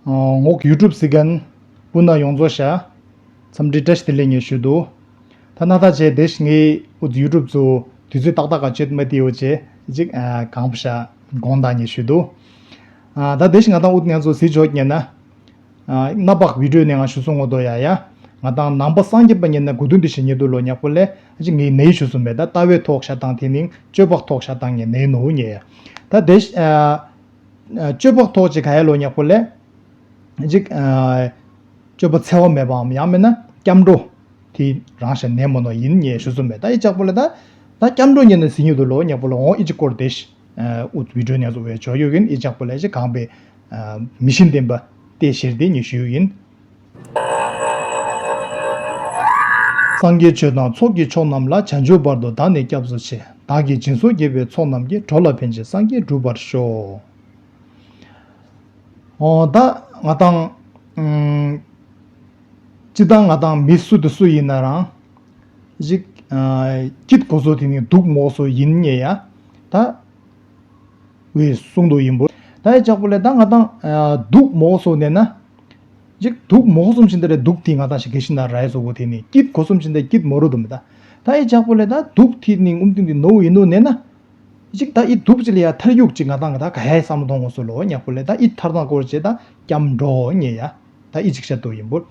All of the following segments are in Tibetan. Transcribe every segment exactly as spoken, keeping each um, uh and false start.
ངོག་ཡུ་ཊུབ་སི་གན་སྤུན་ན་ཡོངས་རྫོགས་ཤ་འཚམས་འདྲི་བཀྲ་ཤིས་བདེ་ལེགས་ངས་ཞུ་འདུག་ད་ན་ད་ཆེ་དེ་ཞིག་ངས་འུ་ཡུ་ཊུབ་ཚོ་དུས་ཚོད་ཏག་ཏག་ག་ཆེད་མ་དེའོ་ཆེ་ཅིག་གང་པ་ཤ་དགོངས་དག་ངས་ཞུ་འདུག་ད་དེ་ཞིག་ང་དང་འུ་ང་ཚོ་སི་ཇོ་ཉན་ན། ཨ། རྣམ་པ་བི་ཌིའོ་ནས་ང་ཞུ་སོང་ངོ་དོ་ཡ་ཡ། ང་དང་ནང་པ་སངས་རྒྱས་པ་ཉན་ན་གོ་དོན་དེ་ཞིག་ཉེ་དུ་ལོ་ཉག་པོ་ལས་ཅི་ངའི་ནའི་ཞུ་སོང་མེད་ད་ལྟ་བའི་ཐོག་ཤ་དང་དེ་ནིང་སྤྱོད་པ་ཐོག་ཤ་དང་ངའི་ནའི་ནོ་ཉེ་ཡ། ད་དེ་ཨ། སྤྱོད་པ་ཐོག་ཅི་ག་ཡ་ལོ་ཉག་པོ་ལས་ཅིག་ཨ། སྤྱོད་པ་འཚེ་བ་མེད་པའམ་ཡང་མིན་ན་སྐྱབས་འགྲོ་དེ་རང་ཤ་ནའི་མོ་ནོ་ཡིན་ཉེ་ཞུ་སོང་མེད་ད་ཨི་ཅག་པོ་ལས་ད་ད་སྐྱབས་འགྲོ་ཉན་ན་སི་ཉེ་དུ་ལོ་ཉག་པོ་ལ་འོང་ཨི་ཅི་སྐོར་དེ་ཤ། འུ་བི་ཌིའོ་ནས་བཟོ་བའི་ཇོ་ཡོད་ཡིན་ཨི་ཅག་པོ་ལས་ཅི་གང་པའི་མི་ཤིན་ལྡན་པ་སྟེ་ཞེར་ཏེ་ཉི་ཤུ་ཡིན། སངས་རྒྱས་ཆོས་དང་ཚོགས་ཀྱི་མཆོག་རྣམས་ལ། བྱང་ཆུབ་བར་དུ་བདག་ནི་སྐྱབས་སུ་མཆི། བདག་གིས་སྦྱིན་སོགས་བགྱིས་པའི་ཚོགས་རྣམས་ཀྱིས། འགྲོ་ལ་ཕན་ཕྱིར་སངས་རྒྱས་འགྲུབ་པར་ཤོག་ཨོ་ད་ང་དང་ཨུམ། སྤྱི་བཏང་ང་དང་མི་སུ་དང་སུ་ཡིན་ན་རང་ཅིག་ཨ། སྐྱིད་གོ་སོ་དེ་ནི་སྡུག་མོ་སོ་ཡིན་ཉེ་ཡ་ད། བའི་གསུང་དུ་ཡིན་པོ། ད་ཡི་ཅག་པོ་ལས་ད་ང་དང་སྡུག་མོ་སོ་ནས་ན། ཅིག་སྡུག་མོ་གསུམ་ཕྱིན་ད་རེ་སྡུག་དེ་ང་དང་ཞིག་གེ་ཤི་ན་ར་ཡི་སོ་གོ་དེ་ནི་སྐྱིད་གོ་གསུམ་ཕྱིན་ད་སྐྱིད་མོ་རུ་དུ་མི་ད། ད་ཡི་ཅག་པོ་ལས་ད་སྡུག་དེ་ནི་ངུམ་དུན་དེ་ནོ་ཡིན་ནོ་ནས་ན། ཅིག་ད་ཡི་སྡུག་ཅི་ལ་ཡ་ཐར་ཡུག་ཅིག་ང་དང་ང་ད་ག་ཧའི་བསམ་མཐོང་གོ་སོ་ལོ་ཉག་པོ་ལས་ད་ཡི་ཐར་དང་སྐོར་ཅེ་ད་སྐྱབས་འགྲོ་ཉེ་ཡ། ད་ཡི་ཅིག་བཤད་དོ་ཡིན་པོ།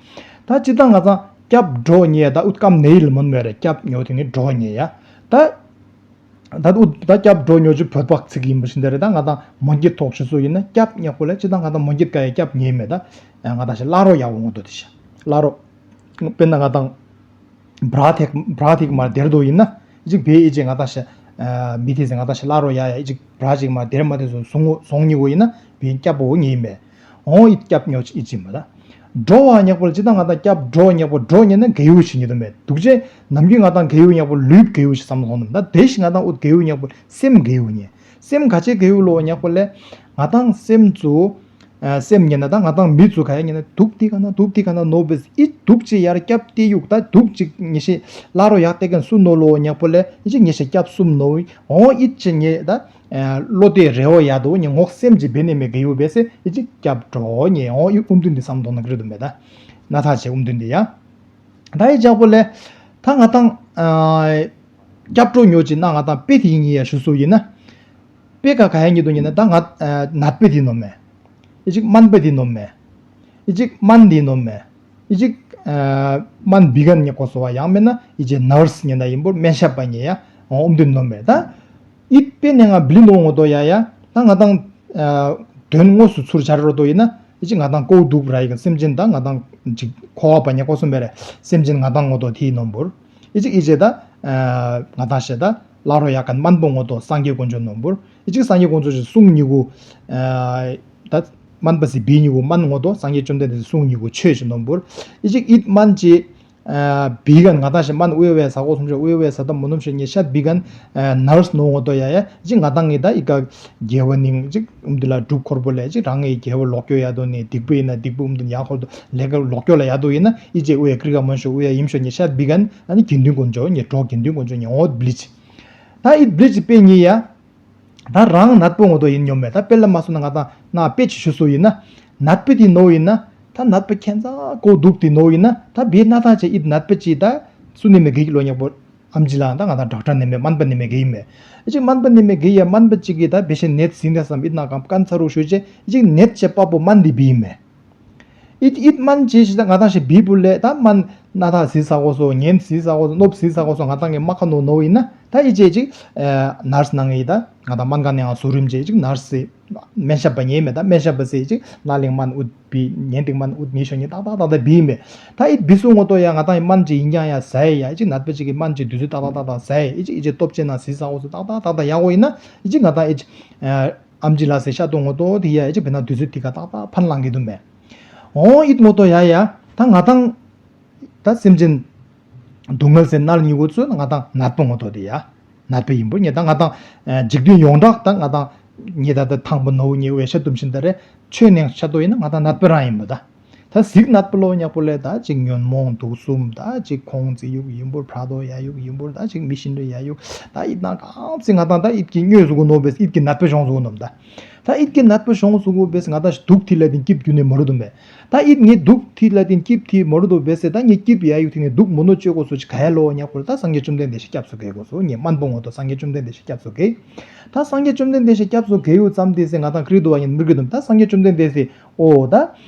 ད་ཅི་ད་ང་དང་སྐྱབས་འགྲོ་ཉེ་ཡ་ད་ཨུད་ཀམ་ནེ་ཡིལ་མོན་མེ་རེ་སྐྱབས་ཉོ་དེ་ནི་འགྲོ་ཉེ་ཡ། ད། ད་དུ་ད་སྐྱབས་འགྲོ་ཉོ་ཆུ་བོད་པག་ཚིག་ཡིན་པ་ཞིག་འདི་རེད་ད་ང་དང་མོན་གྱི་ཐོག་ཆུ་སོ་ཡིན་ན་སྐྱབས་ཉག་པོ་ལས་ཅི་ད་ང་དང་མོན་གྱི་ཀ་ཡ་སྐྱབས་ཉེ་མེད་ད། ང་དང་ཞེ་བླ་རོ་ཡག་པོ་ངོ་དོ་དེ་ཤ་བླ་རོ། དཔེར་ན་ང་དང་བྲག་ཐེག་བྲག་ཐེག་མར་དེར་དོ་ཡིན་ན་ཅིག་བེ་ཨི་ཅེ་ང་དང་ཞེ་མི་ཐེ་ཟེ་ང་དང་ཞེ་བླ་རོ་ཡ་ཡ་ཨི་ཅིག་བྲག་ཅིག་མར་དེར་མ་དེ་སོ་སོང་སོང་ཉི་གོ་ཡིན་ན་བེ་སྐྱབས་པོ་ཉེ་མེད། འོ་ཡི་སྐྱབས་ཉོ་ཅི་ཨི་ཅི་མ་ད། འགྲོ་བ་ཉག་པོ་ལ་ཅི་ད་ང་དང་སྐྱབས་འགྲོ་ཉག་པོ་འགྲོ་ཉེ་ན་གེའུ་ཞིག་ཉེ་དུ་མེད་འདུག་ཅེ་ནམ་རྒྱུན་ང་དང་གེའུ་ཉག་པོ་ལུས་གེའུ་ཞིག་བསམ་ཐོང་དུ་མེད་ད་དེ་ཞིག་ང་དང་ཨུད་གེའུ་ཉག་པོ་སེམས་གེའུ་ཉེ་སེམས་ག་ཅེ་གེའུ་ལོ་ཉག་པོ་ལས་ང་དང་སེམས་ཚུ་སེམས་ཉེ་ན་ད་ང་དང་མི་ཚུ་ག་ཡ་ཉེ་ན་དུག་ཏི་ག་ན་དུག་ཏི་ག་ན་ནོ་བེས་ཨི་དུག་ཅེ་ཡར་སྐྱབས་ཏི་ཡུག་ད་དུག་ཅིག་ཉེ་ཤེ་བླ་རོ་ཡག་ཏེ་གན་སུ་ནོ་ལོ་ཉག་པོ་ལས་ཨི་ཅིག་ཉེ་ཤེ་སྐྱབས་གསུམ་ནོ་འོ་ཨི་ཅེ་ཉེ་ད། བློ་གཏད་རེ་བ་ཡ་དོ་ཉེ་ངོག་སེམས་ཀྱི་བེ་ནེ་མེ་གེ་ཡུ་བེ་སེ་ཨི་ཅིག་སྐྱབས་འགྲོ་ཉེ་འོ་ཨི་ཨུམ་དུན་དི་བསམ་དོ་ན་གི་རེ་དུ་མེ་ད། ན་ཐ་ཆེ་ཨུམ་དུན་དི་ཡ། ད་ཨི་ཅག་པོ་ལེ། ད་ང་དང་སྐྱབས་འགྲོ་ཉོ་ཅི་ན་ང་དང་པེ་དི་ཡིན་ཡ་ཞུ་སུ་ཡིན་ན། པེ་ཀ་ག་ཡ་ཉེ་དོ་ཉེ་ན་ད་ང་ནད་པེ་དི་ནོ་མེ། ཨི་ཅིག་སྨན་པ་དེ་ནོམ་མེ། ཨི་ཅིག་སྨན་དེ་ནོམ་མེ། ཨི་ཅིག་སྨན་བི་གན་ཉེ་གོ་སོ་བ་ཡང་མེད་ན་ཨི་ཅིག་ནར་སི་ཉེ་ན་ཡིན་པོ་སྨན་ཞབས་པ་ཉེ་ཡ་ཨོམ་དེ་ནོམ་མེ་ད། ཨི་པེ་ནེ་ང་བི་ལི་ནོ་ངོ་དོ་ཡ་ཡ་ད་ང་དང་དོན་དངོས་སུ་ཚུར་བྱ་རོ་དོ་ཡིན་ན་ཨི་ཅིག་ང་དང་ཀོ་དུག་ར་ཡི་ག་སེམས་ཅན་ད་ང་དང་ཅིག་འཁོར་བ་པ་ཉེ་གོ་སོ་མེ་རེ་སེམས་ཅན་ང་དང་ངོ་དོ་དེ་ནོམ་པོར། ཨི་ཅིག་ཨི་ཅེ་ད། ང་དང་ཤེ་ད། བླ་རོ་ཡ་གན་སྨན་པོ་ངོ་དོ་སངས་རྒྱས་དཀོན་མཆོག་ནོམ་པོར། ཨི་ཅིག་སངས་རྒྱས་དཀོན་མཆོག་ཅིག་གསུང་ཉི་གུ། ད། སྨན་པ་སི་བི་ཉི་གུ་སྨན་ངོ་དོ་སངས་རྒྱས་བཅོམ་ལྡན་འདས་གསུང་ཉི་གུ་ཆོས་ཅིག་ནོམ་པོར། ཨི་ཅིག་ཨིད་སྨན་ཅི། བི་གན་ང་དང་ཤེ་སྨན་དབུལ་བའི་ས་གོ་སུམ་ཅོ་དབུལ་བའི་ས་ད་མོ་ནོམ་ཤེ་ཉེ་ཤ་བི་གན། ནར་སི་ནོ་ངོ་དོ་ཡ་ཡ་ཨི་ཅིག་ང་དང་ངི་ད་ཨི་ཀ་རྒྱལ་བ་ནིང་ཅིག་ཨུམ་དི་ལ་སྒྲུབ་འཁོར་པོ་ལས་ཅིག་རང་ངི་རྒྱལ་བ་ལོག་སྐྱོ་ཡ་དོ་ནི་སྡིག་པ་ཡིན་ན་སྡིག་པ་ཨུམ་དི་ཡ་འཁོར་དོ་ལས་ཀ་ལོག་སྐྱོ་ལ་ཡ་དོ་ཡིན་ན་ཨི་ཅིག་དབུལ་ཡ་ཀི་རི་ཀ་མོན་ཤོ་དབུལ་ཡ་ཡིམ་ཤོ་ཉེ་ཤ་བི་གན། ཨ་ནི་དགེ་འདུན་དཀོན་མཆོག་ཉེ་གྲོགས་དགེ་འདུན་དཀོན་མཆོག་ཉེ་འོ་བི་ལི་ཅི། ད་ཨི་བི་ལི་ཅི་པེ་ཉེ་ཡ། ད་རང་ནད་པོ་ངོ་དོ་ཡིན་ཉོམ་མེ་ད་པེ་ལ་མ་སོ་ན་ང་དང་ན་པེ་ཅི་ཞུ་སོ་ཡིན་ན། ནད་པེ་དི་ནོ་ཡིན་ན། ད་ནད་པེ་ཁྱེན་ཚ་ཀོ་དུག་དི་ནོ་ཡིན་ན། ད་བེ་ན་ད་ཅེ་ཨི་ནད་པེ་ཅི་ད། སུ་ནི་མེ་གེ་གི་ལོ་ཉག་པོ། ཨམ་ཅི་ལ་ད་ང་དང་ཌོག་ཊར་ནི་མེ་སྨན་པ་ནི་མེ་གེ་ཡིན་མེ། ཨི་ཅིག་སྨན་པ་ནི་མེ་གེ་ཡ་སྨན་པ་ཅིག་གི་ད་བེ་ཤེ་ནད་སིན་ད་སམ་ཨི་ན་ཀམ་ཀན་ཚ་རུ་ཞུ་ཅེ་ཨི་ཅིག་ནད་ཅེ་པ་པོ་སྨན་དི་བི་ཡིན་མེ། ཨིད་ཨིད་སྨན་ཅེས་ཞིག་ད་ང་དང་ཞིག་བི་བུ་ལས་ད་སྨན་སྣ་ཐག་ཟི་ས་གོ་སོ་ངན་ཟི་ས་གོ་སོ་ནོབ་ཟི་ས་གོ་སོ་ང་དང་གི་མ་ཁ་ནོ་ནོ་ཡིན་ན་ད་ཨི་ཅེ་ཅིག་ནར་སི་ནང་ངི་ད་ང་དང་སྨན་ཁང་ནས་ང་ཟུར་རིམ་ཅེ་ཅིག་ནར་སི་སྨན་ཞབས་པ་ཉེ་མེ་ད་སྨན་ཞབས་པ་སེ་ཅིག་ན་ལིང་སྨན་ཨུད་བི་ངན་ཏིག་སྨན་ཨུད་ཉེ་ཤོ་ཉེ་ཏག་ཏག་ཏག་ཏག་བི་མེ། ད་ཨིད་བི་སུ་ངོ་ཏོ་ཡ་ང་དང་ཡི་སྨན་ཅེ་ཡིན་ཀྱང་ཡ་ཟ་ཡ་ཡ་ཨི་ཅིག་ནད་པ་ཅིག་གི་སྨན་ཅེ་དུས་ཚོད་ཏག་ཏག་ཏག་ཏག་ཟ་ཡ་ཨི་ཅིག་ཨི་ཅེ་སྟོབས་ཅེ་ན་ཟི་ས་གོ་སོ་ཏག་ཏག་ཏག་ཏག་ཡ་གོ་ཡིན་ན་ཨི་ཅིག་ང་དང་ཨི་ཅིག་ཨམ་ཅི་ལ་སེ་ཤ་ཏོ་ངོ་ཏོ་དི་ཡ་ཨི་ཅིག་བེ་ན་དུས་ཚོད་དི་ག་ཏག་ཏག་ཕན་ལང་གི་དུ་མེ། འོ་ཨིད་ངོ་ཏོ་ཡ་ཡ་ད་ང་དང་ད་སེམས་ཅན་སྡུག་བསྔལ་སེ་ནར་ཉི་གོ་ཚུ་ང་དང་ནད་པ་ངོ་ཏོ་དི་ཡ་ནད་པ་ཡིན་པོ་ཉེ་ད་ང་དང་འཇིག་རྟེན་ཡོངས་གྲགས་ད་ང་དང་ཉེ་ད་ད་ཐང་པོ་ནོ་ཉེ་བའི་ཤ་དུམ་ཤིན་ད་རེ་ཆོས་ནང་ཤ་ཏོ་ཡིན་ན་ང་དང་ནད་པ་རང་ཡིན་པོ་ད། ད་ ད་གཟིག་ནད་པ་ལོ་ཉག་པོ་ལས་ད་ཅིག་ཉོན་མོངས་དུག་གསུམ་ད་ཅིག་ཁོང་རྩི་ཡུག་ཡིན་པོར་བྲག་རྡོ་ཡ་ཡུག་ཡིན་པོར་ད་ཅིག་མི་ཤིན་ཏུ་ཡ་ཡུག་ད་ཡིད་ན་གང་ཚིག་ང་དང་ད་ཡིད་ཀྱི་སྨྱོས་སུ་གོ་ནོ་བས་ཡིད་ཀྱི་ནད་པ་བྱུང་སུ་གོ་ནོ་ད། ད་ཡིད་ཀྱི་ནད་པ་བྱུང་སུ་གོ་བས་ང་དང་དུག་ཐི་ལ་དིན་སྐྱིབ་རྒྱུ་ནས་མ་རུ་དུ་མེད། ད་ཡིད་ངས་དུག་ཐི་ལ་དིན་སྐྱིབ་ཐི་མ་རུ་དུ་བས་ད་ངས་སྐྱིབ་ཡ་ཡུག་ཐི་ནས་དུག་མོ་ནོ་ཅོ་གོ་སུ་ཅི་ག་ཡ་ལོ་ཉག་པོ་ད་སངས་རྒྱས་བཅོམ་ལྡན་འདས་ཤི་སྐྱབས་སུ་གེ་གོ་སུ་ངས་སྨན་པོ་ངོ་ཏོ་སངས་རྒྱས་བཅོམ་ལྡན་འདས་ཤི་སྐྱབས་སུ་གེ། ད་སངས་རྒྱས་བཅོམ་ལྡན་འདས་ཤི་སྐྱབས་སུ་གེ་ཡུག་ཙམ་དེ་སེ་ང་དང་ཀྲི་དུ་བ་ཡིན་མི་གི་དུམ་ད་སངས་རྒྱས་བཅོམ་ལྡན་འདས་སེ། ཨོ་ད།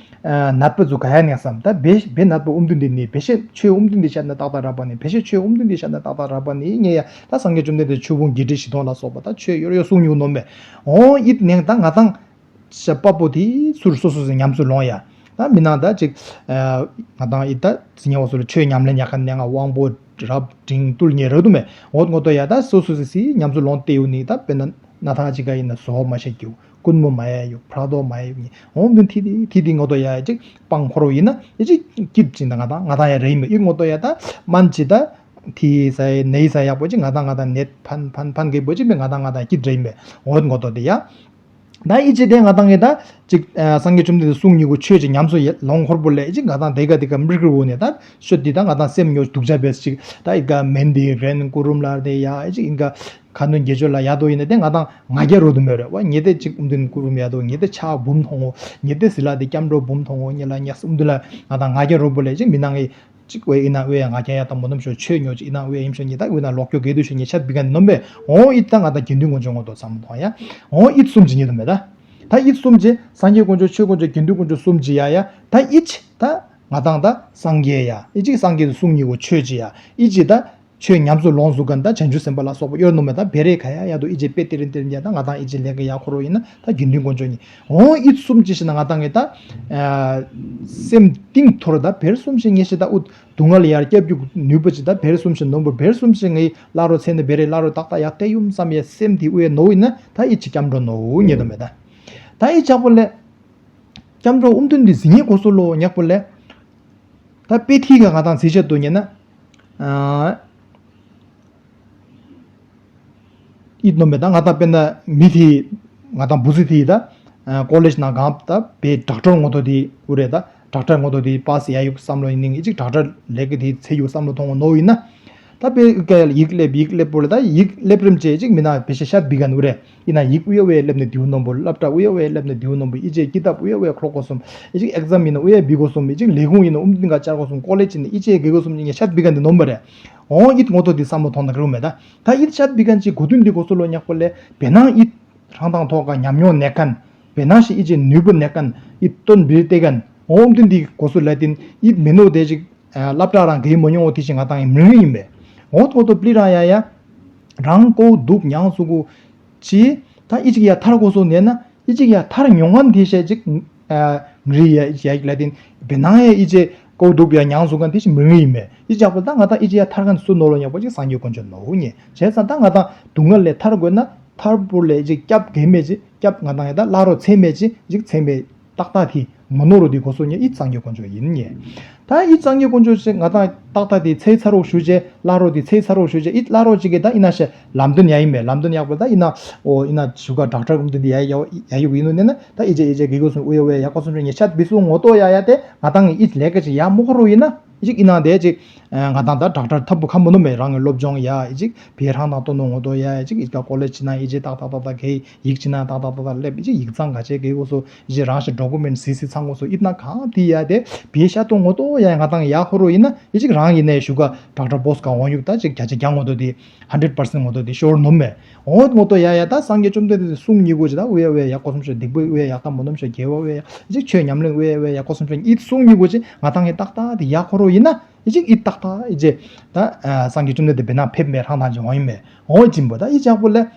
ནད་པ་ཚོ་ག་ཡ་ནས་སམ་ད་བེ་བེ་ནད་པ་ཨུམ་དུན་དེ་ནི་བེ་ཤེ་ཆོས་ཨུམ་དུན་དེ་ཤ་ན་ཏག་ཏག་ར་པ་ནི་བེ་ཤེ་ཆོས་ཨུམ་དུན་དེ་ཤ་ན་ཏག་ཏག་ར་པ་ནི་ངས་ཡ་ད་སངས་རྒྱས་བཅོམ་ལྡན་འདས་ཆོས་ཕུང་བརྒྱད་ཁྲི་བཞི་སྟོང་ལ་སོགས་པ་ད་ཆོས་ཡོར་ཡོ་གསུང་ཡོད་ནོ་མེ། ཨོ་ཡིད་ནས་ད་ང་དང་ཤ་པ་པོ་དེ་ཚུར་སོ་སོ་སི་ཉམས་སུ་ལོང་ཡ། ད་མི་ནང་ད་ཅིག་ང་དང་ཡིད་ད་ཟི་ཉེ་བ་སོ་ལ་ཆོས་ཉམས་ལེན་ཡག་ག་ནས་ང་དབང་པོ་རབ་འབྲིང་བཏུལ་ཉེ་ར་དུ་མེ། འོ་ངོ་ཏོ་ཡ་ད་སོ་སོ་སི་སི་ཉམས་སུ་ལོང་སྟེ་ཡོད་ནི་ད་དཔེར་ན་ན་ཐང་ཅིག་ག་ཡིན་ན་བཟོ་མ་ཤེས་རྒྱུ། ཀུན་མོ་མ་ཡ་ཡོ་བྲག་རྡོ་མ་ཡ་ཡོ་ནི་འོང་དུ་ཐི་དི་ཐི་དི་ངོ་དོ་ཡ་ཅིག་སྤང་འཁོར་ཡིན་ན་ཡ་ཅིག་སྐྱིབ་ཅིག་ད་ང་དང་ང་དང་ཡ་རེ་ཡིན་པས་ཡིད་ངོ་དོ་ཡ་ད་སྨན་ཅི་ད་ཐི་ས་ཡ་ནེ་ས་ཡག་པོ་ཅིག་ང་དང་ང་དང་ནད་ཕན་ཕན་ཕན་གི་པོ་ཅིག་མེ་ང་དང་ང་དང་སྐྱིད་རེ་ཡིན་པས་འོ་ངོ་དོ་དེ་ཡ། ད་ཡི་ཅི་དེ་ང་དང་ངི་ད་ཅིག་སངས་རྒྱས་བཅོམ་ལྡན་འདས་གསུང་ཉིད་ཀྱི་ཆོས་ཅིག་ཉམས་སུ་ལོང་འཁོར་པོ་ལས་ཅིག་ང་དང་དེ་ག་དེ་ག་མི་རིག་རུ་ནས་ད་ཤོད་དེ་ད་ང་དང་སེམས་ཉོ་སྡུག་ཅག་པས་ཅིག་ད་ཡི་ག་མེན་དེ་རེན་ཀུ་རུམ་ལར་དེ་ཡ་ཅིག་ཡིན་ག་ཁ་འདོན་དགེ་སྦྱོར་ལ་ཡ་དོ་ཡིན་ན་དེ་ང་དང་ང་རྒྱལ་རོ་དུ་མེད་རེད་བ། ཉེ་དེ་ཅིག་ཨུམ་དུན་ཀུ་རུམ་ཡ་དོ་ཉེ་དེ་ཕྱག་འབུམ་མཐོང་ངོ་ཉེ་དེ་ཟི་ལ་དེ་སྐྱབས་འགྲོ་འབུམ་མཐོང་ངོ་ཉེ་ལ་ཉེ་ཨུམ་དུན་ལ་ང་དང་ང་རྒྱལ་རོ་པོ་ལས་ཅིག་མི་ནང་ངི་ཅིག་ཝེ་ཨི་ན་ཝེ་ཡ་ང་རྒྱལ་ཡ་དང་མོ་ནམ་ཤོ་ཆོས་ཉོ་ཅིག་ཨི་ན་ཝེ་ཡིམ་ཤོ་ཉེ་ད་ཝེ་ན་ལོག་ཀྱོ་གེ་དུ་ཤོ་ཉེ་ཆད་བི་ག་ནོམ་པེ། འོ་ཨི་ད་ང་དང་དགེ་འདུན་དཀོན་མཆོག་ངོ་དོ་བསམ་མཐོང་ཡ། འོ་ཨི་གསུམ་ཅི་ཉེ་དུ་མེ་ད། ད་ཨི་གསུམ་ཅི་སངས་རྒྱས་དཀོན་མཆོག་ཆོས་དཀོན་མཆོག་དགེ་འདུན་དཀོན་མཆོག་གསུམ་ཅི་ཡ་ཡ་ད་ཨི་ཅི་ད་ང་དང་ད་སངས་རྒྱས་ཡ་ཨི་ཅིག་སངས་རྒྱས་དུ་གསུང་ཉིད་གོ་ཆོས་ཅི་ཡ་ཨི་ཅི་ད་ཆོས་ཉམས་སུ་ལོངས་སུ་ག་ད་བྱང་ཆུབ་སེམས་དཔའ་ལ་སོགས་པ་གཡོར་ནོ་མེ་ད་བེ་རེ་ཁ་ཡ་ཡ་དུ་ཨི་ཅི་པེ་ཏི་རིན་ཏི་རིན་ཡ་ད་ང་དང་ཨི་ཅི་ལེགས་ཡ་ཁོ་རོ་ཡིན་ན་ད་དགེ་འདུན་དཀོན་མཆོག་ཉིད་འོ་ཨི་གསུམ་ཅི་ཤི་ན་ང་དང་ངི་ད་སེམས་གཏིང་ཐོར་ད་བེར་གསུམ་ཤི་ཉེ་ཤི་ད་ཨུད། སྡུག་བསྔལ་ཡར་སྐྱབས་རྒྱུ་ནུས་པ་ཅི་ད་བེར་གསུམ་ཞིག་ནོམ་པོ་བེར་གསུམ་ཞིག་ངའི་བླ་རོ་ཚེ་ནི་བེ་རེ་བླ་རོ་ཏག་ཏག་ཡག་ཏེ་ཡུམ་བསམ་ཡས་སེམས་དེ་དབུ་ཡས་ནོ་ཡིན་ན་ད་ཡིད་ཆེས་སྐྱབས་འགྲོ་ནོ་ཉེ་དོ་མེ་ད། ད་ཡིད་ཆགས་པོ་ལས། སྐྱབས་འགྲོ་ཨུམ་དུན་འདི་ཟི་ཉེ་གོ་སོ་ལོ་ཉག་པོ་ལས། ད་དཔེ་ཐིག་ག་ང་དང་ཟི་ཆད་དུ་ཉེ་ན། ཡིད་ནོ་མེད་ད་ང་དང་དཔེར་ན་མི་དེ་ང་དང་བུ་ཚི་དེ་ད་ཀོ་ལེཇ་ནང་གང་ད་བེ་ཌོག་ཊར་ངོ་ཐོ་དེ་འུ་རེད་ད་ཌོག་ཊར་ངོ་ཐོ་དེ་པཱ་སི་ཡ་ཡུག་བསམ་བློ་ཡིན་ནིང་ཅིག་ཌོག་ཊར་ལས་ཀ་དེ་ཚེ་ཡུག་བསམ་བློ་ཐོང་ངོ་ནོ་ཡིན་ན་ད་བེ་ཀ་ཡ་ཡིག་ལེབ་ཡིག་ལེབ་པོ་ལ་ད་ཡིག་ལེབ་རིམ་ཅེ་ཅིག་མི་ན་བེ་ཤ་ཤད་བི་གན་འུ་རེད་ཡིན་ན་ཡིག་འུ་ཡ་འུ་ཡ་ལེབ་ནས་དེའུ་ནོམ་པོ་སླབ་གྲྭ་འུ་ཡ་འུ་ཡ་ལེབ་ནས་དེའུ་ནོམ་པོ་ཡི་ཅེ་ཀི་ཏབ་འུ་ཡ་འུ་ཡ་ཁྲོ་ཀོ་སོམ་ཡི་ཅིག་ཨེག་ཛམ་ཡིན་ན་འུ་ཡ་བི་གོ་སོམ་ཡི་ཅིག་ལས་ཁུངས་ཡིན་ན་ཨུམ་དིན་ག་ཅར་ཀོ་སོམ་ཀོ་ལེཇ་ཡིན་ན་ཡི་ཅེ་གེ་གོ་སོམ་ཡིན་ན་ཤད་བི་གན་དེ་ནོམ་པོ་རེད། འོ་ཡིད་ངོ་ཐོ་འདི་བསམ་བློ་ཐོང་དང་རུ་མེད་ད། ད་ཡིད་ཤད་བི་གན་ཅིག་གོ་དུན་འདི་གོ་སོ་ལོ་ཉག་པོ་ལས་བེ་ནང་ཡིད་རང་དང་ཐོག་ག་ཉམས་མྱོང་ནས་གན་བེ་ནང་ཞིག་ཡིད་ཅེ་ནུས་པོ་ནས་གན་ཡིད་སྟོན་བིར་ཏེ་གན་འོ་དུན་འདི་གོ་སོ་ལ་ཏིན་ཡིད་མེ་ནོ་དེ་ཅིག་སླབ་གྲྭ་རང་གི་མོ་ཉོ་འོ་དེ་ཅིག་ང་དང་ཡིན་མི་རུ་ཡིན་པས། འོ་ཐོ་ཐོ་པི་ལི་རང་ཡ་ཡ་རང་ཀོ་དུག་མྱང་སུ་གུ་ཅི་ད་ཡིད་ཅིག་ཡ་ཐར་གོ་སོ་ནས་ན། ཨི་ཅིག་ཡ་ཐར་མྱོང་ངན་དེ་བཤད་ཅིག་ཨ་མི་རི་ཡ་ཨི་ཅིག་ཡ་ལ་དིན་བེ་ནང་ཡ་ཨི་ཅེ་ཀོ་དུག་ཡ་མྱང་སུ་གན་དེ་ཞིག་མི་ངི་ཡིན་མེ། ཨི་ཅག་པོ་ད་ང་ད་ཨི་ཅིག་ཡ་ཐར་གན་སུ་ནོ་ལོ་ཉག་པོ་ཅིག་སངས་རྒྱས་དཀོན་མཆོག་ནོ་ཉེ་བྱས་ཙང་ད་ང་ད་སྡུག་བསྔལ་ལས་ཐར་དགོས་ན་ཐར་པོ་ལས་ཅིག་སྐྱབས་དགོས་མེད་ཅིག་སྐྱབས་ང་ད་ཡ་ད་བླ་རོ་ཚེ་མེད་ཅིག་ཅིག་ཚེ་མེད་ཏག་ཏག་དེ་མ་ནོ་རུ་དེ་གོ་སོ་ཉེ་ཨི་སངས་རྒྱས་དཀོན་མཆོག་ཡིན་ཉེ། ད་ཨི་སངས་རྒྱས་དཀོན་མཆོག་ཅིག་ང་ད་ཏག་ཏག་དེ་ཚེ་ཚ་རོགས་ཞུ་ཅེ་བླ་རོ་དེ་ཚེ་ཚ་རོགས་ཞུ་ཅེ་ཨི་བླ་རོ་ཅིག་གི་ད་ཨི་ན་ཤེ་ལམ་སྟོན་ཡ་ཡིན་མེ། ལམ་སྟོན་ཡག་པོ་ད་ཨི་ན་ཨོ་ཨི་ན་ཞུ་ག་ཌོག་ཊར་ཀུན་དེ་འདི་ཡ་ཡ་ཡ་ཡུག་ཡིན་ནོ་ནས་ན་ད་ཨི་ཅེ་ཨི་ཅེ་གི་གོ་སོ་ཨུ་ཡ་ཨུ་ཡ་ཡ་གོ་སོ་ཉེ་ཆད་བི་སུ་ངོ་ཏོ་ཡ་ཡ་དེ་ང་ད་ངི་ཨི་ལས་ཀ་ཅིག་ཡ་མོ་ཁོ་རུ་ཡིན་ན་ཨི་ཅིག་ཨི་ན་དེ་ཅིག་ང་དང་ད་ཌོག་ཊར་ཐབས་བུ་ཁ་མོ་ནོ་མེ་རང་གི་སློབ་སྦྱོང་ཡ་ཨི་ཅིག་བེ་རང་དང་ཏོ་ནོ་ངོ་ཏོ་ཡ་ཨི་ཅིག་ཨི་ཀ་ཀོ་ལེཇ་ཅི་ན་ཨི་ཅིག་ཏག་ཏག་ཏག་ཏག་གེ་ཡིག་ཅི་ན་ཏག་ཏག་ཏག་ཏག་ལེབ་ཨི་ཅིག་ཡིག་ཚང་ག་ཅེ་གེ་གོ་སོ་ཨི་ཅིག་རང་ཤི་ཌོ་ཀུ་མེན་སི་སི་ཚང་གོ་སོ་ཨི་ན་གང་དེ་ཡ་དེ་བེ་ཤ་ཏོ་ངོ་ཏོ་ཡ་ང་དང་ཡ་ཁོ་རུ་ཡིན་ན་ཨི་ཅིག་རང་ཡིན་ནས་ཞུ་ག་ཌོག་ཊར་པོ་སི་ཀ་འོང་ཡུག་ད་ཅིག་བརྒྱ་ཆ་བརྒྱ་ངོ་ཏོ་དེ་ཧན་ཌེ་རེཌ་པར་སེན་ངོ་ཏོ་དེ་ཤོར་ནོ་མེ། འོ་ངོ་ཏོ་ཡ་ཡ་ད་སངས་རྒྱས་བཅོམ་ལྡན་འདས་གསུང་ཉིད་གོ་ཅི་ད་ཨུ་ཡ་ཨུ་ཡ་ཡ་གོ་སོམ་ཤོ་སྡིག་པ་ཨུ་ཡ་ཡག་ད་མོ་ནམ་ཤོ་དགེ་བ་ཨུ་ཡ་ཡ་ཅིག་ཆོས་ཉམས་ལེན་ཨུ་ཡ་ཨུ་ཡ་ཡ་གོ་སོམ་ཤོ་ཨི་གསུང་ཉིད་གོ་ཅི་ང་དང་ངི་ཏག་ཏག་དེ་ཡ་ཁོ་རུ་ཡིན་ན་ཨི་ཅིག་ཨི་ཏག་ཏག་ཨི་ཅེ་ད་སངས་རྒྱས་བཅོམ་ལྡན་འདས་བེ་ནང་ཕེབས་མེ་རང་དང་ཅི་འོང་ཡིན་མེ། འོ་ཅིན་པོ་ད་ཨི་ཅག་པོ་ལས།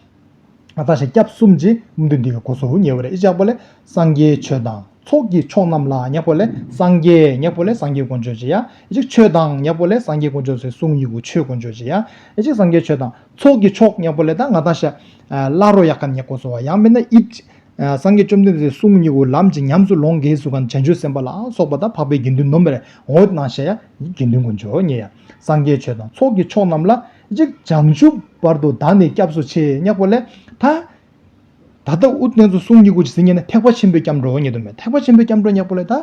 ང་ད་ཤ་སྐྱབས་གསུམ་གྱི་མུ་འདུན་འདི་གི་གོ་སོ་ཉེ་བ་རེ་ཨི་ཅག་པོ་ལས་སངས་རྒྱས་ཆོས་དང་ཚོགས་ཀྱི་མཆོག་རྣམས་ལ་ཉག་པོ་ལས་སངས་རྒྱས་ཉག་པོ་ལས་སངས་རྒྱས་དཀོན་མཆོག་ཅི་ཡ་ཨི་ཅིག་ཆོས་དང་ཉག་པོ་ལས་སངས་རྒྱས་དཀོན་མཆོག་ཟེར་གསུང་ཡི་གུ་ཆོས་དཀོན་མཆོག་ཅི་ཡ་ཨི་ཅིག་སངས་རྒྱས་ཆོས་དང་ཚོགས་ཀྱི་མཆོག་ཉག་པོ་ལས་ད་ང་ད་ཤ་བླ་རོ་ཡག་ག་ཉག་གོ་སོ་བ་ཡང་མིན་ན་ཨི་སངས་རྒྱས་བཅོམ་ལྡན་འདས་གསུང་ཉིད་གུ་ལམ་གྱི་ཉམས་སུ་ལོངས་དགོས་སུ་གང་བྱང་ཆུབ་སེམས་དཔའ་ལ་སོགས་པ་དང་འཕགས་པའི་དགེ་འདུན་ནོམ་པར་འོད་ནང་ཤ་ཡ་དགེ་འདུན་དཀོན་མཆོག་ཉེ་ཡ་སངས་རྒྱས་ཆོས་དང་ཚོགས་ཀྱི་མཆོག་རྣམས་ལ་ཨི་ཅིག་བྱང་ཆུབ་བར་དུ་བདག་ནི་སྐྱབས་སུ་མཆི་ཉག་པོ་ལས་ད། ད་ལྟ་ཨུད་ནང་ཚོ་གསུང་ཉིད་གུ་ཅི་ཟིན་ཉེ་ན་ཐེག་པ་ཆེན་པོའི་སྐྱབས་འགྲོ་ཉེ་དུ་མེད། ཐེག་པ་ཆེན་པོའི་སྐྱབས་འགྲོ་ཉག་པོ་ལས་ད་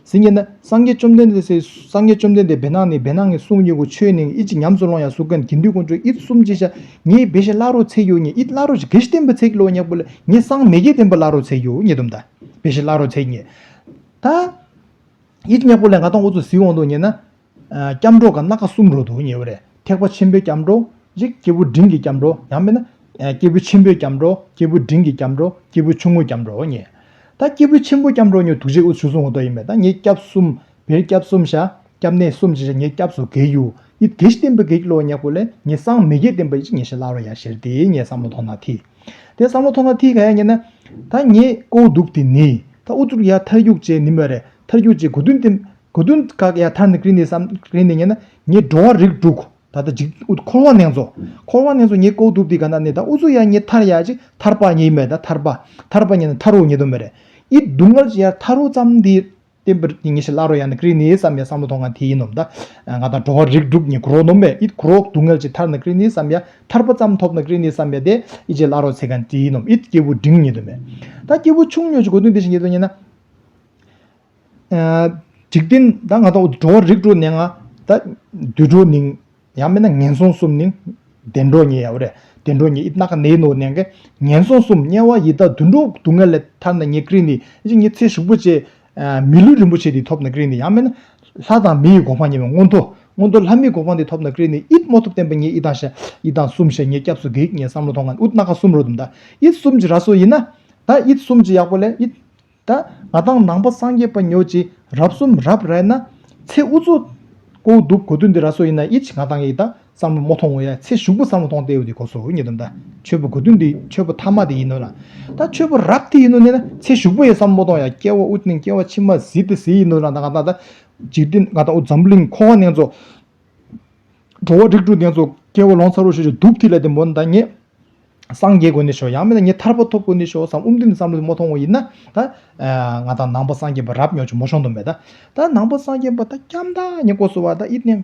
ཟིན་ཉེ་ན་སངས་རྒྱས་བཅོམ་ལྡན་འདས་སེ་སངས་རྒྱས་བཅོམ་ལྡན་འདས་བེ་ནང་ནས་བེ་ནང་གི་གསུང་ཉིད་གུ་ཆོས་ནི་ཨི་ཅི་ཉམས་སུ་ལོང་ཡ་སུ་ཀན་གིན་དུས་ཀུན་ཆོས་ཨི་གསུམ་ཅི་ཤ་ངའི་བེ་ཤ་བླ་རོ་ཚེ་ཡོད་ཉེ་ཨི་བླ་རོ་ཅི་གེ་ཤ་བསྟན་པ་ཚེ་གི་ལོ་ཉག་པོ་ལས་ངའི་སངས་མེ་གེ་བསྟན་པ་བླ་རོ་ཚེ་ཡོད་ཉེ་དུ་མ་ད་བེ་ཤ་བླ་རོ་ཚེ་ཉེ་ད་ཨི་ཅི་ཉག་པོ་ལས་ང་དང་འུ་ཚོ་ཟི་འོང་དུ་ཉེ་ན། སྐྱབས་འགྲོ་ག་སྣ་ཁ་གསུམ་རོ་འདུག་ཉེ་བ་རེད། ཐེག་པ་ཆེན་པོའི་སྐྱབས་འགྲོ། གཅིག་སྐྱེས་བུ་འབྲིང་གི་སྐྱབས་འགྲོ། ཡང་མིན་ན། སྐྱེས་བུ་ཆེན་པོའི་སྐྱབས་འགྲོ། སྐྱེས་བུ་འབྲིང་གི་སྐྱབས་འགྲོ། སྐྱེས་བུ་ཆུང་ངུའི་སྐྱབས་འགྲོ་ཉེ། ད་སྐྱེས་བུ་ཆེན་པོའི་སྐྱབས་འགྲོ་ཉེ་དུག་ཅེས་འུ་ཚོ་གསུང་འོ་དོ་ཡིན་མེད་ད་ངེད་སྐྱབས་གསུམ། བེར་སྐྱབས་གསུམ་བཞག་སྐྱབས་གནས་གསུམ་ཞེས་བྱ་ངེད་སྐྱབས་སུ་གེ་ཡུ། ཡིད་གེ་ཞི་བསྟན་པའི་གེ་ལོ་ཉག་པོ་ལས་ངེད་སངས་མེ་གེ་བསྟན་པ་ཡིད་ངེ་ཞེ་ལ་རོ་ཡ་ཞེར་དེ་ངེད་བསམ་བློ་ཐོང་ན་ཐི། དེ་བསམ་བློ་ཐོང་ན་ཐི་ག་ཡ་ཉེ་ན། ད་ངེད་ཀོ་དུག་དེ་ནི། ད་འུ་ཚོར་ཡ་ཐར་རྒྱུག་ཅེས་ནི་མ་རེད། ཐར་རྒྱུག་ཅེས་གོ་དུན་དེ། གོ་དུན་བཀག་ཡ་ཐར་ནི་ཀྲི་ནི་བསམ་ཀྲི་ནི་ཉེ་ན། ངེད་འགྲོ་བ་རིགས་དྲུག་ད་ལྟ་ཅིག་འུ་འཁོར་བ་ནང་ཚོ། འཁོར་བ་ནང་ཚོ་ངེད་ཀོ་དུག་དེ་ག་ན་ནི་ད་འུ་ཚོ་ཡ་ངེད་ཐར་ཡ་ཅིག་ཐར་པ་ཉེ་མེད་ད་ཐར་པ། ཐར་པ་ཉེ་ན་ཐར་རོ་ཉེ་དོ་མེ་རེད། ཡིད་སྡུག་བསྔལ་ཅི་ཡ་ཐར་རོ་ཙམ་དེ། བསྟན་པར་ཉེ་ཞེ་ལ་རོ་ཡ་ནི་ཀྲི་ནི་བསམ་ཡ་བསམ་བློ་ཐོང་ང་དེ་ཡིན་ནོམ་ད། ང་དང་འགྲོ་བ་རིགས་དྲུག་ཉེ་གུ་རོ་ནོམ་མེ་ཡིད་གུ་རོ་སྡུག་བསྔལ་ཅི་ཐར་ནི་ཀྲི་ནི་བསམ་ཡ་ཐར་པ་ཙམ་ཐོབ་ནི་ཀྲི་ནི་བསམ་ཡ་དེ་ཡིད་ཅེ་ལ་རོ་ཚེ་ག་དེ་ཡིན་ནོམ་ཡིད་སྐྱེས་བུ་འབྲིང་ཉེ་དོ་མེ། ད་སྐྱེས་བུ་ཆུང་ཉོ་ཅི་གོ་དུན་དེ་ཞིག་ཉེ་དོ་ཉེ་ན། འཇིག་རྟེན་ད་ང་དང་འགྲོ་བ་རིགས་དྲུག་ནས་ང་ད་དུད་འགྲོ་ནིང་ཡང་མིན་ན་ངན་སོང་གསུམ་ནིང་བདེ་འགྲོ་ཉེ་ཡ་བ་རེད། བདེ་འགྲོ་ཉེ་ཡིད་སྣ་ཁ་ནས་ནོ་ནས་ཀ་ངན་སོང་གསུམ་དམྱལ་བ་ཡི་དྭགས་དུད་འགྲོ་སྡུག་བསྔལ་ལས་ཐར་ན་ཉེ་ཀྲི་ནི་ཨི་ཅི་ཉེ་ཚེ་ཞུགས་པོ་ཆེ་མི་ལུས་རིན་པོ་ཆེ་དེ་ཐོབ་ན་ཀྲི་ནི་ཡང་མིན་ན་ལྷ་དང་མི་ཡི་གོ་འཕང་ཉེ་བའི་མངོན་མཐོ་མངོན་མཐོ་ལྷ་མིའི་གོ་འཕང་དེ་ཐོབ་ན་ཀྲི་ནི་ཡིད་མོ་ཐོབ་བསྟན་པ་ཉེ་ཡིད་དང་ཤ་ཡིད་དང་གསུམ་ཤ་ཉེ་སྐྱབས་སུ་གེག་ཉེ་བསམ་བློ་ཐོང་ང་ཨུད་སྣ་ཁ་གསུམ་རོ་དུམ་ད་ཡིད་གསུམ་གྱི་ར་སོ་ཡིན་ན་ད་ཡིད་གསུམ་གྱི་ཡག་པོ་ལས་ཡིད། ད་ང་དང་ནང་པ་སངས་རྒྱས་པ་ཉོ་ཅི་རབ་གསུམ་རབ་ར་ན་ཚེ་འུ་ཚོ་ཀོ་དུག་གོ་དུན་འདི་ར་སོ་ཡིན་ན་ཡིད་ང་དང་ཡིད་ད་བསམ་བློ་མོ་ཐོང་འོ་ཡ་ཚེ་ཞུགས་པོ་བསམ་བློ་ཐོང་ཏེ་འོ་དི་གོ་སོ་ཉེ་དམ་ད་ཆོས་པོ་གོ་དུན་འདི་ཆོས་པོ་ཐ་མ་དེ་ཡིན་ནོ་ལ་ད་ཆོས་པོ་རབ་དེ་ཡིན་ནོ་ནི་ན་ཚེ་ཞུགས་པོ་ཡ་བསམ་བློ་ཐོང་ཡ་སྐྱེ་བ་ཨུད་ནི་སྐྱེ་བ་ཕྱི་མ་ཟི་དེ་ཟི་ཡིན་ནོ་ལ་ད་ང་དང་ད་འཇིག་རྟེན་ང་དང་འུ་འཛམ་གླིང་འཁོར་བ་ནང་ཚོ་འགྲོ་བ་རིགས་དྲུག་ནང་ཚོ་སྐྱེ་བ་ལོང་ཚ་རུ་ཞུ་ཞུ་དུག་དེ་ལ་དེ་མོ་ད་ཉེ། སངས་རྒྱས་དགོན་ནི་ཤོག་ཡང་མིན་ན་ངས་ཐར་པ་ཐོབ་དགོན་ནི་ཤོག་བསམ་ཨུམ་དུན་བསམ་བློ་མོ་ཐོང་བ་ཡིན་ན་ད། ང་དང་ནང་པ་སངས་རྒྱས་པ་རབ་ཉོ་ཆུ་མོ་ཤོང་དུ་མེད་ད། ད་ནང་པ་སངས་རྒྱས་པ་ད་སྐྱམ་ད་ཉེ་གོ་སོ་བ་ད་ཨིད་ནེ་ད།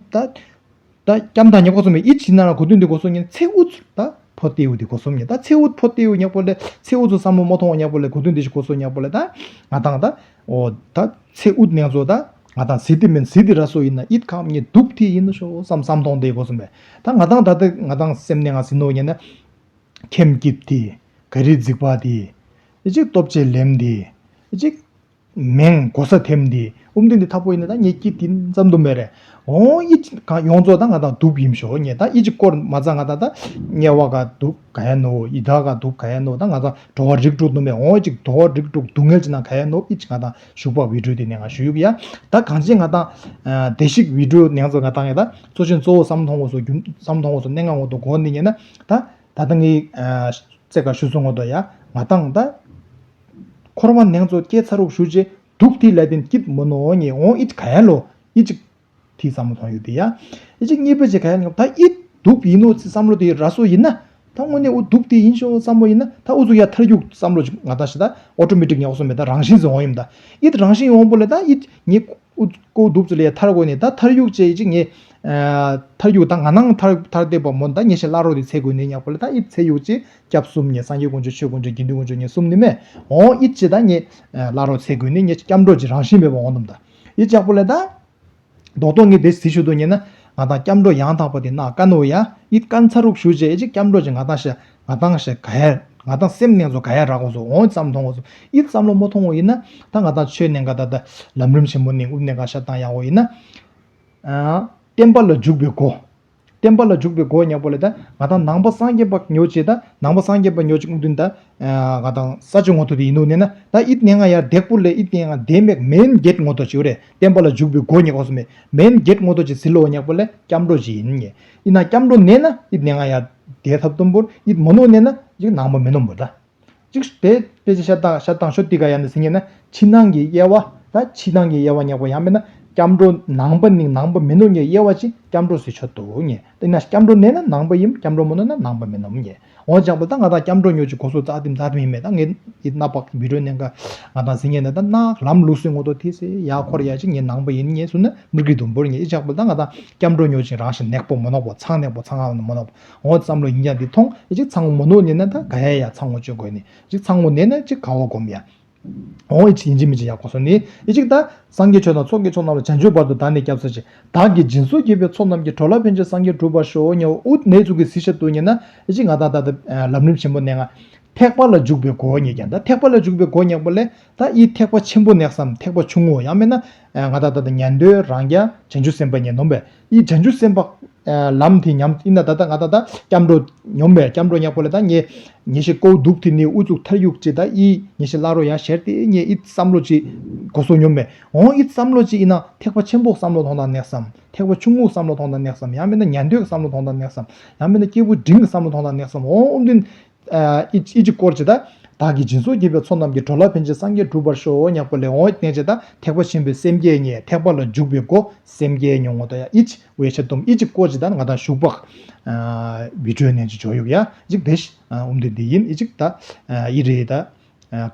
ད་སྐྱམ་ད་ཉེ་གོ་སོ་མེད་ཨིད་ཕྱི་ན་ར་གོ་དུན་དི་གོ་སོ་ཉེ་ཚེ་ཨུ་ཚུ་ད་ཕོ་ཏེ་ཨུ་དི་གོ་སོ་ཉེ་ད་ཚེ་ཨུ་ཕོ་ཏེ་ཨུ་ཉེ་པོ་ལེ་ཚེ་ཨུ་ཚུ་བསམ་བློ་མོ་ཐོང་བ་ཉེ་པོ་ལེ་གོ་དུན་དི་ཞིག་གོ་སོ་ཉེ་པོ་ལེ་ད། ང་དང་ད། འོ་ད་ཚེ་ཨུད་ནེ་ཚོ་ད། ང་དང་ཟི་དི་མིན་ཟི་དི་ར་སོ་ཡིན་ན་ཨིད་ཁམ་ཉེ་དུག་དི་ཡིན་ནོ་ཤོ་བསམ་བསམ་ཐོང་དི་གོ་སོ་མེད། ད་ང་དང་ད་ད་ང་དང་སེམས་ནེ་ང་ཟི་ནོ་ཉེ་ན། ཁེམ་སྐྱིབ་དི། ག་རི་རྫིག་པ་དི། ཨི་ཅིག་སྟོབས་ཆེ་ལེམ་དི། ཨི་ཅིག་མེང་གོ་ས་ཐེམ་དི། ཨུམ་དི་འདི་ཐ་པོ་ཡིན་ན་ད་ངེ་སྐྱིད་དི་ཙམ་དུ་མེད་རེད། འོ་ཨི་ཅིག་ག་ཡོང་ཚོ་ད་ང་དང་དུག་ཡིན་ཤོ་ཉེ་ད་ཨི་ཅིག་སྐོར་མ་ཚ་ང་དང་ད་དམྱལ་བ་ག་དུག་ག་ཡ་ནོ་ཡི་དྭགས་ག་དུག་ག་ཡ་ནོ་ད་ང་དང་འགྲོ་བ་རིགས་དྲུག་དུ་མེད་འོ་ཅིག་འགྲོ་བ་རིགས་དྲུག་སྡུག་བསྔལ་ཅི་ན་ག་ཡ་ནོ་ཨི་ཅིག་ང་དང་ཞུགས་པ་བི་ཌིའོ་དེ་ནས་ང་ཞུ་ཡུག་ཡ། ད་གང་ཅི་ང་དང་བདེ་གཤེགས་བི་ཌིའོ་ནང་ཚོ་ང་དང་ཡ་ད་གཙོ་ཆེན་གཙོ་བོ་བསམ་མཐོང་འོ་སོ་རྒྱུ་བསམ་མཐོང་འོ་སོ་གནས་ངན་འོ་དོ་གོ་ནི་ཉེ་ན་ད་ད་ད་ངའི་རྩེ་ག་ཞུ་སོང་འོ་དོ་ཡ་ང་དང་ད་འཁོར་བ་ནང་ཚོ་སྐྱེ་ཚ་རུག་ཞུ་ཅེ་དུག་དི་ལ་དིན་སྐྱིད་མོ་ནོ་ཉེ་འོ་ཨི་ཅིག་ག་ཡ་ལོ་ཨི་ཅིག་དེའི་བསམ་བློ་ཐོང་ཡོད་དེ་ཡ། ཨི་ཅིག་གཉིས་པ་ཅིག་ག་ཡ་ལ་ད་ཨི་དུག་ཡིན་ནོ་ཚི་བསམ་བློ་དེ་ར་སོ་ཡིན་ན། ད་དངོས་གནས་འུ་དུག་དེ་ཡིན་ཤོ་བསམ་བློ་ཡིན་ན་ད་འུ་ཚོ་ཡ་ཐར་རྒྱུག་བསམ་བློ་ཅིག་ང་ད་ཤི་ད་ཨོ་ཏོ་མེ་ཏིག་ཉག་སོ་མེད་ད་རང་བཞིན་ཟེར་འོང་ཡིན་ད། ཨི་ད་རང་བཞིན་ཡོང་པོ་ལས་ད་ཨི་ངེ་འུ་ཀོ་དུག་ཚོ་ལས་ཡ་ཐར་དགོས་ནས་ད་ཐར་རྒྱུག་ཅེ་ཨི་ཅིག་ངེ་ཐར་རྒྱུག་ད་ང་ནང་ཐར་ཐར་བསྡད་པ་མོ་ད་ངེ་ཤི་བླ་རོགས་དེ་ཚེ་དགོས་ནས་ཉག་པོ་ལས་ད་ཨི་ཚེ་ཡུག་ཅེ་སྐྱབས་གསུམ་ངེ་སངས་རྒྱས་དཀོན་མཆོག་ཆོས་དཀོན་མཆོག་དགེ་འདུན་དཀོན་མཆོག་ངེ་གསུམ་ནི་མེ་འོང་ཨི་ཅེ་ད་ངེ་བླ་རོགས་ཚེ་དགོས་ནས་ངེ་སྐྱབས་འགྲོ་ཅེ་རང་བཞིན་མེད་པ་འོང་དམ་ད་ཨི་ཅིག་པོ་ལས་ད། རྡོག་རྡོག་ངས་དེ་ཟི་ཞུ་དོ་ཉེ་ན་ང་དང་སྐྱབས་འགྲོ་ཡང་དག་པ་དེ་ན་ཀ་ནོ་ཡ་ཡིད་ཀན་ཚ་རུག་ཞུ་ཅེ་ཨེ་ཅིག་སྐྱབས་འགྲོ་ཅེ་ང་དང་ཤ་ང་དང་ཤ་ག་ཡ་ང་དང་སེམས་ནང་ཚོ་ག་ཡ་རག་གོ་སོ་འོང་བསམ་ཐོང་གོ་སོ་ཡིད་བསམ་བློ་མོ་ཐོང་གོ་ཡིན་ན་ད་ང་དང་ཆོས་ནང་ག་ད་ད་ལམ་རིམ་ཆེན་མོ་ནི་དབུ་ནང་ག་ཤ་བཏང་ཡག་གོ་ཡིན་ན་བསྟན་པ་ལ་འཇུག་པའི་སྒོ། བསྟན་པ་ལ་འཇུག་པའི་སྒོ་ཉག་པོ་ལས་ད་ང་དང་ནང་པ་སངས་རྒྱས་པ་ཉོ་ཅེ་ད་ནང་པ་སངས་རྒྱས་པ་ཉོ་ཅེ་ཀུན་དུན་ད། ང་དང་ས་ཆ་ངོ་ཐུ་དེ་ཡིན་ནོ་ནས་ན་ད་ཨིད་ནས་ང་ཡར་དེག་པོ་ལས་ཨིད་ནས་ང་དེ་མེག་མེན་གེད་ངོ་ཐུ་ཅིག་རེད། བསྟན་པ་ལ་འཇུག་པའི་སྒོ་ཉག་པོ་སོ་མེ་མེན་གེད་ངོ་ཐུ་ཅིག་ཟི་ལོ་ཉག་པོ་ལས་སྐྱབས་འགྲོ་ཅིག་ཡིན་ངེ། ཨིན་ན་སྐྱབས་འགྲོ་ནས་ན་ཨིད་ནས་ང་ཡར་དེ་ཐབ་དུམ་པོར་ཨིད་མོ་ནོ་ནས་ན་ཅིག་ནང་པ་མེ་ནོ་མོ་ད། ཅིག་དེ་དཔེ་ཆ་ཤ་སྟག་ཤ་སྟག་ཤོ་ཏི་ག་ཡ་ནི་ཟིན་ངེ་ན་ཕྱི་ནང་གི་དབྱེ་བ་ད་ཕྱི་ནང་གི་དབྱེ་བ་ཉག་པོ་ཡང་མེད་ན་སྐྱབས་འགྲོ་ནང་པ་ནི་ནང་པ་མེ་ནོ་ཉེ་དབྱེ་བ་ཅིག་སྐྱབས་འགྲོ་ཟི་ཆོད་དུ་ངེ། ཨིན་ན་སྐྱབས་འགྲོ་ནས་ན་ནང་པ་ཡིན་སྐྱབས་འགྲོ་མོ་ནོ་ན་ནང་པ་མེ་ནོ་ངེ། འོ་ཅག་པོ་ད་ང་དང་སྐྱབས་འགྲོ་ཉོ་ཅིག་གོ་སོ་རྩ་དིམ་རྩ་དིམ་ཡིན་མེད་ད་ངས་ཡིད་སྣ་པག་བི་ཌིའོ་ནས་འགའ་ང་དང་ཟིན་ངེས་ནས་ད་ན་ལམ་ལུགས་སྲོལ་ངོ་ཏོ་ཐིས་སེ་ཡ་འཁོར་ཡ་ཅིག་ངས་ནང་པ་ཡིན་ངེས་སུ་ན་མི་དགེ་དུམ་བུར་ངེས་ཨི་ཅག་པོ་ད་ང་དང་སྐྱབས་འགྲོ་ཉོ་ཅིག་རང་ཞིག་ནེག་པོ་མོ་ནོག་པོ་ཚང་ནེག་པོ་ཚང་ཨ་མོ་ནོག་པོ་འོ་བསམ་བློ་ཡིན་ཀྱང་འདི་མཐོང་ཨི་ཅིག་ཚང་མོ་མོ་ནོག་ཉེ་ན་ད་ག་ཡ་ཡ་ཚང་མོ་ཅོ་དགོས་ནི་ཅིག་ཚང་མོ་ནེ་ན་ཅིག་ག་བ་སྒོམ་ཡ། འོ་ཡིན་གཅིག་མིན་གཅིག་ཡག་གོ་སོང་ནི། ཡིན་གཅིག་ད། སངས་རྒྱས་ཆོས་དང་ཚོགས་ཀྱི་མཆོག་རྣམས་ལ། བྱང་ཆུབ་བར་དུ་བདག་ནི་སྐྱབས་སུ་མཆི། བདག་གིས་སྦྱིན་སོགས་བགྱིས་པའི་ཚོགས་རྣམས་ཀྱིས། འགྲོ་ལ་ཕན་ཕྱིར་སངས་རྒྱས་འགྲུབ་པར་ཤོག་ཉེ་འུ་གནས་ཚུལ་གྱི་གཟི་བཤད་དུ་ཉེ་ན། ཡིན་གཅིག་ང་དང་ད་ལྟ་ལམ་རིམ་ཆེན་པོ་ནས་ང་ཐེག་པ་ལ་འཇུག་པའི་སྒོ་ཉེ་ཀྱང་ད་ཐེག་པ་ལ་འཇུག་པའི་སྒོ་ཉེ་པོ་ལས་ད་ཡི་ཐེག་པ་ཆེན་པོ་ནས་སམ་ཐེག་པ་ཆུང་ངུ་ཡང་མིན་ན་ང་དང་ད་ལྟ་ཉན་ཐོས་རང་རྒྱལ་བྱང་ཆུབ་སེམས་དཔའ་ཉེ་ནོམ་པས་ཡི་བྱང་ཆུབ་སེམས་དཔའ། ལམ་དེ་ཉམས་ཡིན་ན་ད་ལྟ་ང་ད་ལྟ་སྐྱབས་འགྲོ་ཉོམ་པས་སྐྱབས་འགྲོ་ཉག་པོ་ལས་ད་ངས་ངེས་ཤེས་ཀོ་འདུག་དེ་ནི་ཨུ་ཚུགས་ཐར་ཡུག་ཅེ་ད་ཨི་ངེས་ཤེས་བླ་རོ་ཡ་ཤར་ཏེ་ངས་ཨི་བསམ་བློ་ཅིག་གོ་སོ་ཉོམ་མེ་འོང་ཨི་བསམ་བློ་ཅིག་ཡིན་ན་ཐེག་པ་ཆེན་པོ་བསམ་བློ་ཐོང་དང་ནེག་སམ་ཐེག་པ་ཆུང་ངུ་བསམ་བློ་ཐོང་དང་ནེག་སམ་ཡང་མིན་ན་ཉན་ཐོས་བསམ་བློ་ཐོང་དང་ནེག་སམ་ཡང་མིན་ན་སྐྱེས་བུ་འབྲིང་བསམ་བློ་ཐོང་དང་ནེག་སམ་འོང་ཨུམ་དིན། ཨི་ཅི་སྐོར་ཅི་ད། བདག་གིས་སྦྱིན་སོགས་བགྱིས་པའི་ཚོགས་རྣམས་ཀྱིས། འགྲོ་ལ་ཕན་ཕྱིར་སངས་རྒྱས་འགྲུབ་པར་ཤོག་ཉག་པོ་ལས་འོང་ནས་ཅི་ད་ཐེག་པ་ཆེན་པོའི་སེམས་བསྐྱེད་ཉེ་ཐེག་པ་ལ་འཇུག་པའི་སྒོ་སེམས་བསྐྱེད་ཉོ་ངོ་ད་ཡ་ཨི་ཅི་ཝེ་ཆ་དུམ་ཨི་ཅི་སྐོར་ཅི་ད་ང་དང་ཞུགས་པག་བི་ཀྲོའི་ནས་ཅི་ཇོ་ཡུག་ཡ་ཅིག་དེ་ཨུམ་དེ་འདི་ཡིན་ཨི་ཅིག་ད་ཨི་རེད་ད་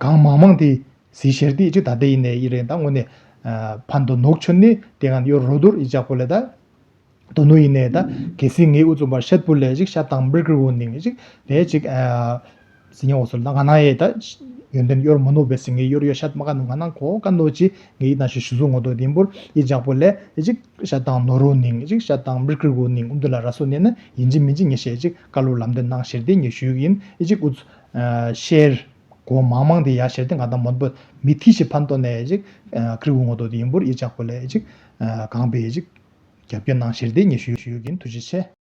གང་མང་མང་དེ་ཟི་ཤེར་དེ་ཨི་ཅིག་ད་དེ་ཡིན་ནས་ཨི་རེད་ད་དངོས་ནས་ཕན་དོ་ནོག་ཆོད་ནི་དེ་གང་ཡོད་རོ་དུར་ཨི་ཅག་པོ་ལས་ད། དོ་ནུ་ཡིན་ནས་ད་གལ་སྲིད་ངའི་ཨུ་ཚུགས་པར་ཤད་པུ་ལས་ཅིག་ཤད་དང་མིར་ཀིར་འུ་ནིང་ཅིག་དེ་ཅིག་ཟི་ཉ་འོ་སོལ་ད་ང་ན་ཡེ་ད་ཡོན་ཏན་གཡོར་མོ་ནོ་བེ་སི་ངའི་གཡོར་ཡོ་ཤད་མ་ག་ནུ་ང་ན་གོ་ག་ནོ་ཅི་ངའི་ཡིད་ན་ཤི་ཤུ་ཟུ་ངོ་དོ་དིན་པུར་ཡི་ཇག་པུ་ལས་ཅིག་ཤད་དང་ནོ་རུ་ནིང་ཅིག་ཤད་དང་མིར་ཀིར་འུ་ནིང་ཨུ་དུ་ལ་ར་སོ་ནེ་ན་ཡིན་ཅི་མིན་ཅི་ངེ་ཤེ་ཅིག་ཀ་ལུ་ལམ་དེ་ནང་ཤེར་དེ་ངེ་ཤུ་ཡིན་ཅིག་ཨུ་ཤེར་གོ་མང་མང་དེ་ཡ་ཤེར་དེ་ང་ད་མོན་པོ་མི་ཐི་ཤི་ཕན་ཏོ་ནས་ཅིག་ཀིར་འུ་ངོ་དོ་དིན་པུར་ཡི་ཇག་པུ་ལས་ཅིག་གང་པེ་ཅིག་རྒྱབ་སྐྱོར་གནང་ཞེས་དེ་ཉེ་ཞུ་ཞུ་ཡོད་ཀྱིན་ཐུགས་རྗེ་ཆེ།